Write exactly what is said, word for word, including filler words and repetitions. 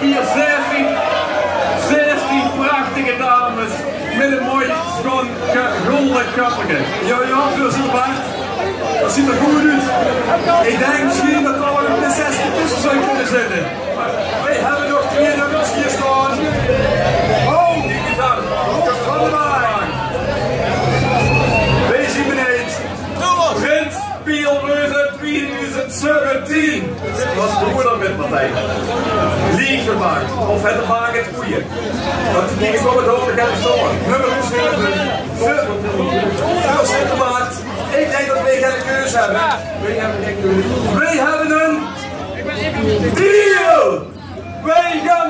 Hie zestien, zestien prachtige dames mit ein mooi sjoon ge-, golde kapperke. Jao, jao, veurzitter Bart. Det zuut d'r good oet. Ich dink mesjien det d'r waal ein prinsesse tösse zou kinne zitte. Mer weej höbbe nog twee nummers hie staon. Oh, kiek ins aan. Rob van der Waag. Weej zien benejd. Prins Piel Reuze tweeduizend zeventien. Waat is de moder mit Martijn? Lieg gemaak. Of het maak het goeie. Det is neet zo, det hoor ich net zo. Nummer zeven. Veurzitter Bart. Ich dink det weej gein keus höbbe. Weej höbbe gein keus. Weej höbbe ein deal. Weej gaon